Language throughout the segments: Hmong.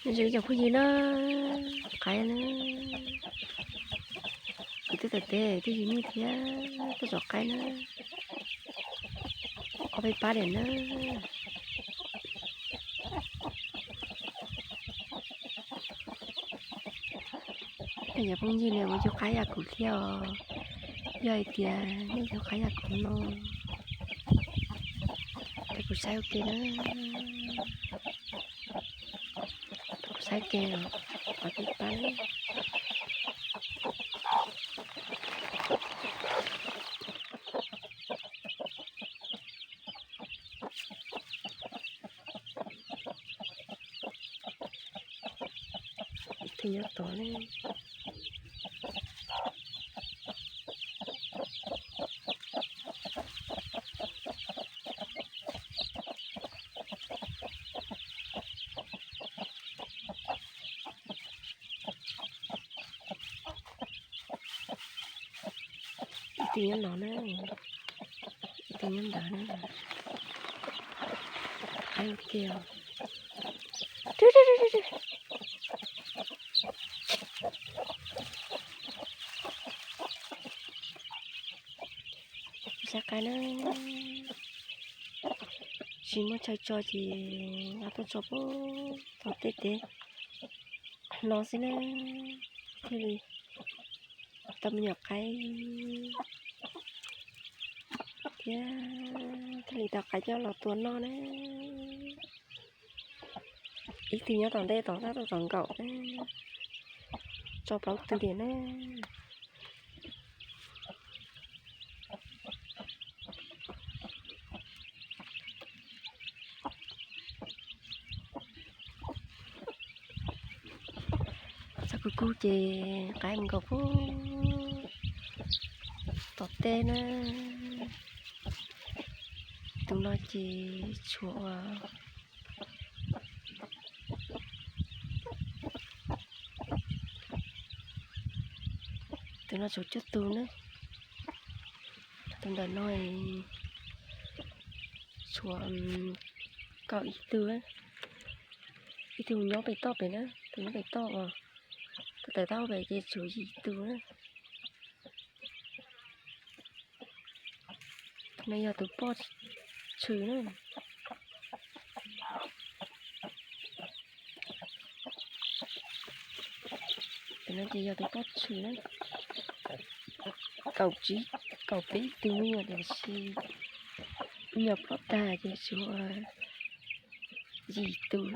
Zoo li cov phooj ywg na, qaib na, kuv twb tawm teb twb yug nyuj thiab tuaj tsom qaib na, ob peb pab diam na. Cov phooj ywg ne, ua yug qaib yam kuv thiab os. Yog hais tias nej yug qaib yam kuv no, ces kuv saib ua ke na. Kuv saib ke os, ob peb pab. Ib tug nyob tod ne. Ib tug nyob no na, ib tug nyob ntawd na. Qaib ua ke os. Saib qaib na, tsis muaj chaw tso ces nqa tuaj tso puag tom tej teb no xwb na, thiaj li tau me nyuam qaib thiab thiaj li tau qaib coj los tua noj na. Ib tug nyob tom ntej tom tab tom tom nkaum, tso plaub tug diam na. Txog kuv kug ces qaib mus nkaum puag tom tej na. Tus no ces tshuav ua, tus no tshuav cuaj tug na. Tus ntawm no tshuav kaum ib tug. Ib tug nyob pem toj pem na, tus nyob pem toj os. Tus tawm tau pem ces tshuav yim tug na. Tus no yog tus poj tshwm na. Tus no ces yog tus poj tshwm na. Kaum tsib, kaum peb tug me nyuam tiam sis me nyuam ploj tag ces tshuav yim tus.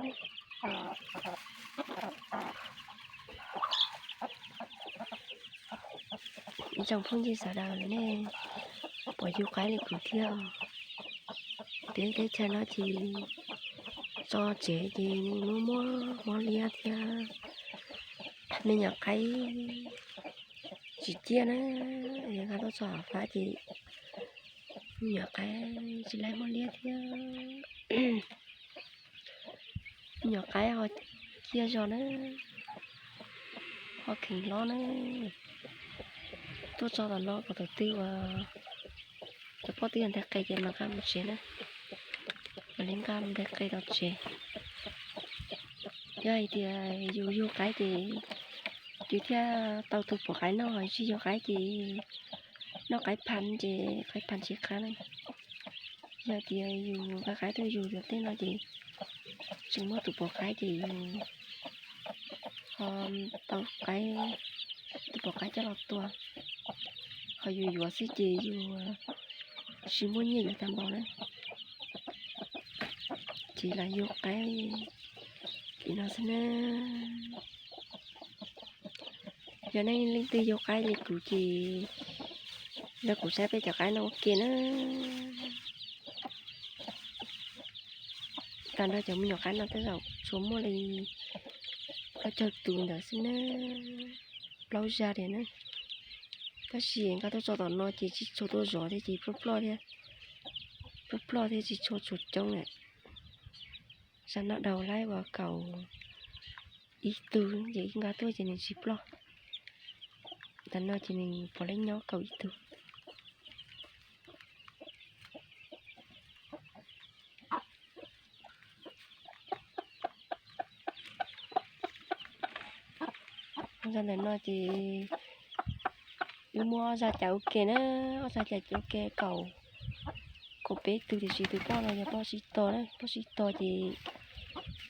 Ib tsoom phooj ywg sawv daws nej puas yug qaib li kuv thiab? Peb teb chaws no ces tso tsev ces muaj muaj mob liab thiab me nyuam qaib tsis ciaj na. Nqa tuaj tso fab ces me nyuam qaib tsis laib mob liab thiab. Me nyuam qaib ho ciaj zog na, ho kheev hlob na. Tuaj tso tom no kom tus twg uas cov poj twb yog nteg qe ces mam nqa mus tsev na. Mam li nqa mus nteg qe tom tsev. Yog hais tias yus yug qaib ces yus thiaj tau tus pom qaib noj, yus tsis yug qaib ces noj qaib phav ces qaib phav tsis qab na. Yog tias yus nqa qaib tuaj yug tom tej no ces tseem muaj tus pom qaib ces yus ho tau qaib, tus pom qaib coj los tua, ho yus yuav xwb ces yus tsis muaj nyiaj yuav tag npaum na. Ces los yug qaib li no xwb na. Yog nej leej twg yug qaib li kuv ces nrog kuv saib peb cov qaib no ua ke na. Tag nrho cov me nyuam qaib no tej zaum tsuas muaj li plaub caug tus ntawd xwb na, plaub zaj diam na. Tab sis nqa tuaj tso tom no ces tsis tshua tuaj zov thiab ces ploj ploj thiab, ploj ploj thiab tsis tshua tshua coob lawm. Zaj no dhau laib uas kaum ib tug ces nqa tuaj ces nws tsis ploj. Tam no ces nws puav leej nyob kaum ib tug. Zaj ntawm no ces wb muab ob zaj cais ua ke na, ob zaj cais ua ke kaum, kaum peb tug, tiam sis tus poj no yog poj sib tog na, poj sib tog ces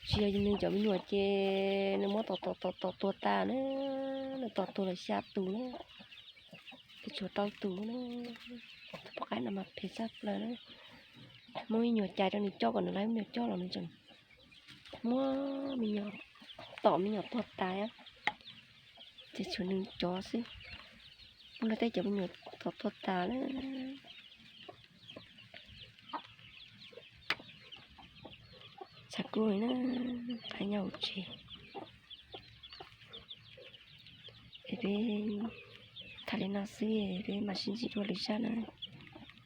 tsis yog nws cov me nyuam ces nws muab tom tom tom tom tuag tas na, nws tom tuag lawm xya tus na, ces tshuav rau tus na. Tus poj qaib no mas phem tshaj plaws na, muab me nyuam cais rau nws coj kom nws laib me nyuam coj los nws tseem muab me nyuam, tom me nyuam tuag tas, ces tshuav nws cov xwb, muab luag tej cov me nyuam tom tuag tas na. Tshav kub li na, qab nyob hauv tsev. Es peb tham li no xwb, peb mam sib ntsib dua lwm zaj na.